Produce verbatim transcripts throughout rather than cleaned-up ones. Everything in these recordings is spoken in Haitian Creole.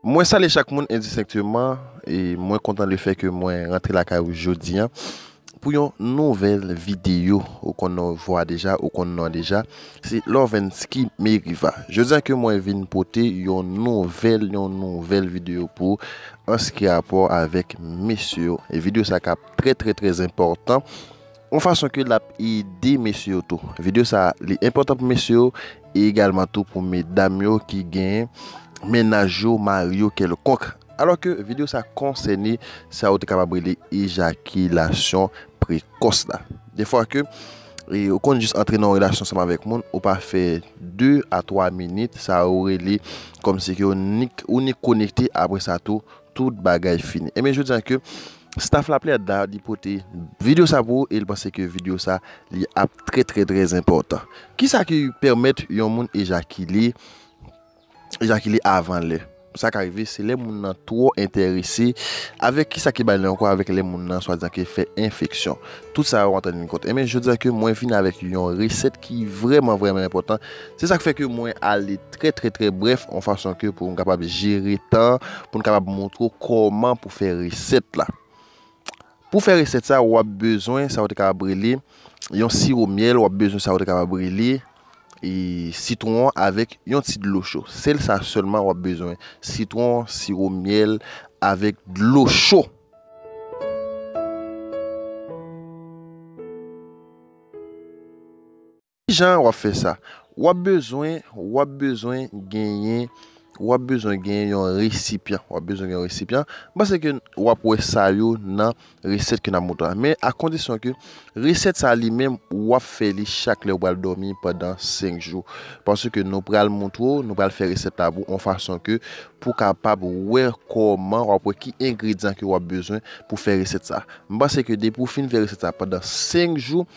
Mwen salye chak moun endistenkteman, e mwen kontan lefè ke mwen rantre lakay ou jodi a pou yon nouvèl videyo. Ou konn vwa deja, ou konn non deja, se Lovensky Meriva. Jodi a ke mwen vin pote yon nouvèl, yon nouvèl videyo pou ou an se ki rapò avèk mesye yo. E videyo sa k ap trè, trè, trè enpòtan. Yon fason ke l ap ede mesye yo tou. Videyo sa, li enpòtan pou mesye yo e egalman tou pou medam yo ki gen mennaj yo, mari yo kèlkonk. Alò ke videyo sa konsène sa yo te kapab rele ejakilasyon prekòs la. Defwa ke, e, ou konn jis antre nan yon relasyon ansanm avèk moun, ou pa fè de a twa minit, sa yo rele kòmsi ke ou nik, ou nik konekte, apre sa tou, tout bagay fini. Ebyen, jodi a ke staff Laplèyad la, li pote videyo sa pou ou, e l panse ke videyo sa, li ap trè, trè, trè enpòtan. Kisa ki pèmèt yon moun ejakile, ejakile avan lè? Sa ka rive, se lè moun nan twò enterese avèk kisa ki bay li ankò, avèk lè moun nan swadizan ke fè enfeksyon. Tout sa yo antre an liy kont. Ebyen, jodi a ke mwen vin avèk yon resèt ki vrèman, vrèman enpòtan. Se sa k fè ke mwen ale trè, trè, trè brèf, yon fason ke pou m kapab jere tan, pou m kapab montre w kòman pou fè resèt la. Pou fè resèt sa, w ap bezwen sa w te kapab rele yon siwo myèl, w ap bezwen sa w te kapab rele, e, sitwon an avèk yon ti dlo cho. Sèl sa sèlman w ap bezwen. Sitwon, siwo myèl avèk dlo cho. Kijan w ap fè sa? W ap bezwen, w ap bezwen genyen, w ap bezwen genyen yon resipyan. W ap bezwen genyen yon resipyan. M panse ke w ap wè sa yo nan resèt ke n ap montre w la. Men a kondisyon ke resèt sa li menm, w ap fè li chak lè w pral dòmi pandan senk jou. Paske nou pral montre w, nou pral fè resèt la pou w, yon fason ke pou w kapab wè kòman, w ap wè ki engredyan ke w ap bezwen pou fè resèt sa. M panse ke depi w fin fè resèt sa pandan senk jou,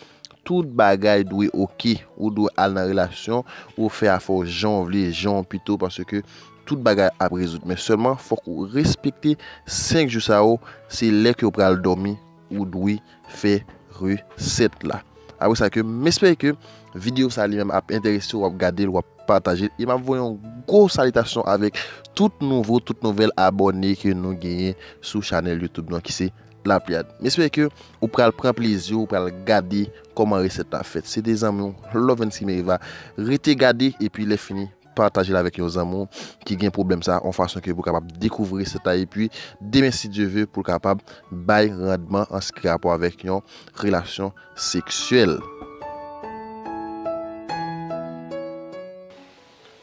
tout bagay dwe oke. Ou dwe al nan relasyon, ou fè afè w jan w vle, jan w pito, paske tout bagay ap rezoud. Men sèlman, fòk ou respekte senk jou sa yo, se lè ke w pral dòmi, ou dwe fè resèt la. Apre sa ke, m espere ke videyo sa li menm ap enterese w, w ap gade l, w ap pataje l, e m ap voye yon gwo salitasyon avèk tout nouvo, tout nouvèl abòne ke nou genyen sou chanèl YouTube nou an ki se Laplèyad. M espere ke ou pral pran plezi, ou pral gade kòman resèt la fèt. Se te zanmi w, Lovensky Meriva. Rete gade, epi lè fini, pataje l avèk yon zanmi w ki gen pwoblèm sa, yon fason ke pou kapab dekouvri resèt la, epi demen, si Dye ve, pou l kapab bay randman an se ki rapò avèk yon relasyon seksyèl.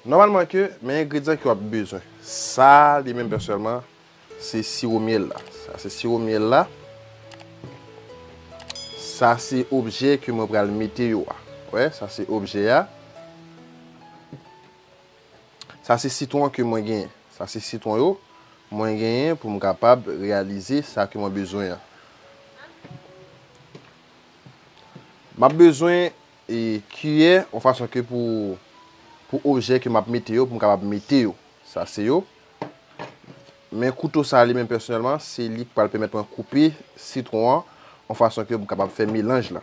Nòmalman ke, men engredyan ke w ap bezwen. Sa, li menm pèsonèlman, se siwo myèl la. Sa se siwo myèl la. Sa se objè ke mwen pral mete yo a. Wè, sa se objè a. Sa se sitwon ke mwen genyen. Sa se sitwon yo mwen genyen pou m kapab reyalize sa ke mwen bezwen an. M ap bezwen, e, kiyè, yon fason ke pou, pou objè ke m ap mete yo, pou m kapab mete yo. Sa se yo. Men kouto sa li menm pèsonèlman, se li k pral pèmèt mwen koupe sitwon an, yon fason ke pou m kapab fè melanj la.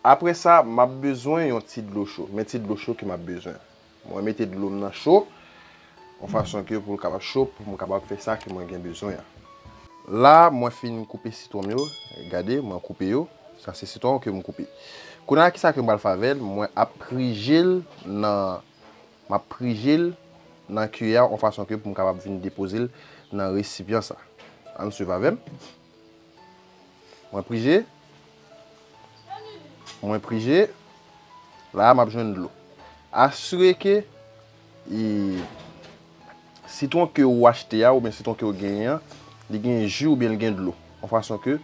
Apre sa, m ap bezwen yon ti dlo cho. Men ti dlo cho ke m ap bezwen. Mwen mete dlo m nan cho, yon fason ke pou l kapab cho, pou m kapab fè sa ke mwen gen bezwen an. La, mwen fin koupe sitwon m yo. Gade, mwen koupe yo. Sa se sitwon ke m koupe. Kounye a, kisa ke m pral fè avè l? Mwen ap prije l nan, m ap prije l nan kiyè a, yon fason ke pou m kapab vin depoze l nan resipyan sa. Ann swiv avè m. Mwen prije. Mwen prije. La, m ap jwenn dlo. Asire ke, e, sitwon ke ou achte a, oubyen sitwon ke ou genyen an, li gen ji oubyen li gen dlo. Yon fason ke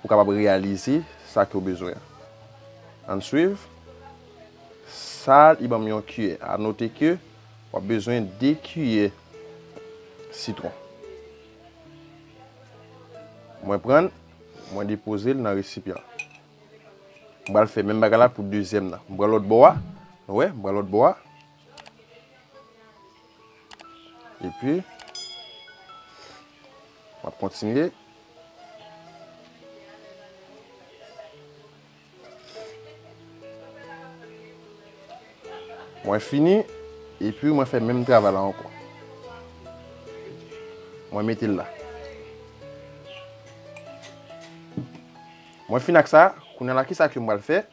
ou kapab reyalize sa ke ou bezwen an. Ann swiv. Sa, li ban m yon kiyè. A note ke w ap bezwen de kiyè sitwon. Mwen pran l, mwen depoze l nan resipyan. M pral fè menm bagay la pou dezyèm nan. M pran lòt bò a. Nou wè, m pran lòt bò a. Epi, m ap kontinye. Mwen fini, epi mwen fè menm travay la ankò. Mwen mete l la. Mwen fin ak sa, kounye a la, kisa ke m pral fè?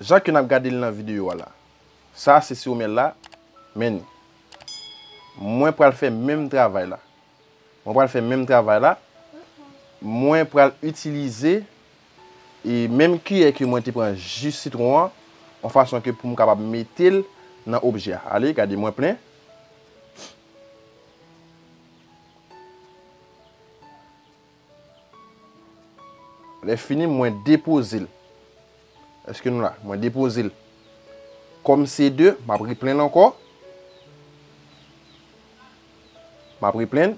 Jan ke n ap gade l nan videyo a la. Sa se siromyèl la, men mwen pral fè menm travay la. Mwen pral fè menm travay la. Mwen pral itilize e menm kiyè ke mwen te pran ji sitwon an, yon fason ke pou m kapab mete l nan objè a. Ale, gade, mwen plen. Lè fini, mwen depoze l. Èske nou la? Mwen depoze l. Kòm se de, m ap replenn ankò. M ap replenn.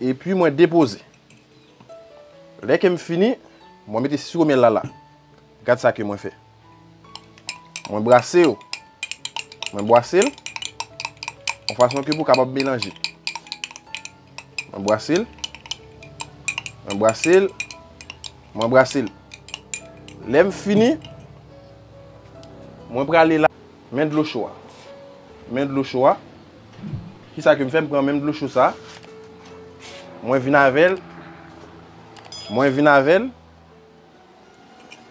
Epi mwen depoze. Lè ke m fini, mwen mete siromyèl la la. Gad sa ke mwen fè. Mwen brase yo. Mwen brase l. Yon fason ke pou kapab melanje. Mwen brase l. Mwen brase l. Mwen brase l. Lè m fini, mwen prale la. Men dlo cho a. Men dlo cho a. Kisa ke m fè? M pran menm dlo cho sa. Mwen vin avè l. Mwen vin avè l.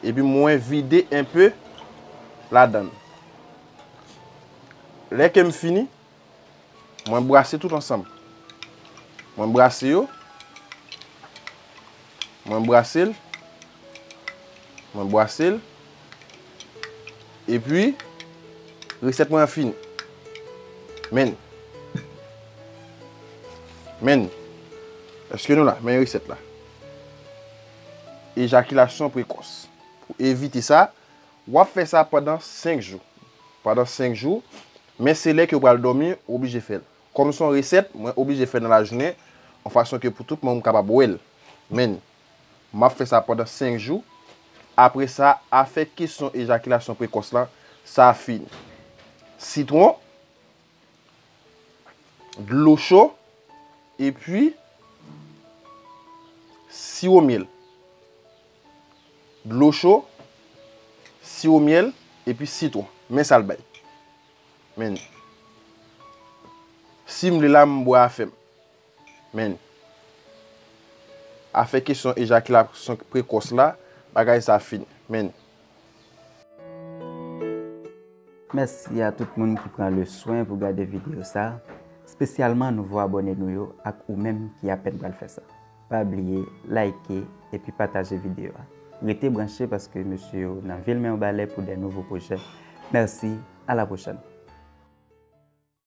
Epi mwen vide enpe ladann. Lè ke m fini, mwen brase tout ansanm. Mwen brase yo. Mwen brase l. Mwen brase l. Epi, resèt mwen an fini. Men. Men. Èske nou la? Men resèt la. Ejakilasyon prekòs. Pou evite sa, w ap fè sa pandan senk jou. Pandan senk jou, men se lè ke w pral dòmi, w oblije fè l. Kòm se yon resèt, mwen oblije fè nan lajounen, yon fason ke pou tout moun kapab wè l. Men, m ap fè sa pandan senk jou. Apre sa, afè kesyon ejakilasyon prekòs lan, sa fini. Sitwon, dlo cho, epi siwo myèl. Dlo cho, siwo myèl, epi sitwon. Men sa l bay. Men. Si m vle la, m bwè afè m. Men. Afè kesyon ejakilasyon prekòs la, bagay sa fini. Men. Mèsi a tout moun ki pran le swen pou gade videyo sa, espesyalman nouvo abòne nou yo ak ou menm ki apèn pral fè sa. Pa bliye like epi pataje videyo a. Rete branche paske mesye yo nan vil Mibalè pou de nouvo pwojè. Mèsi, a la pwochèn.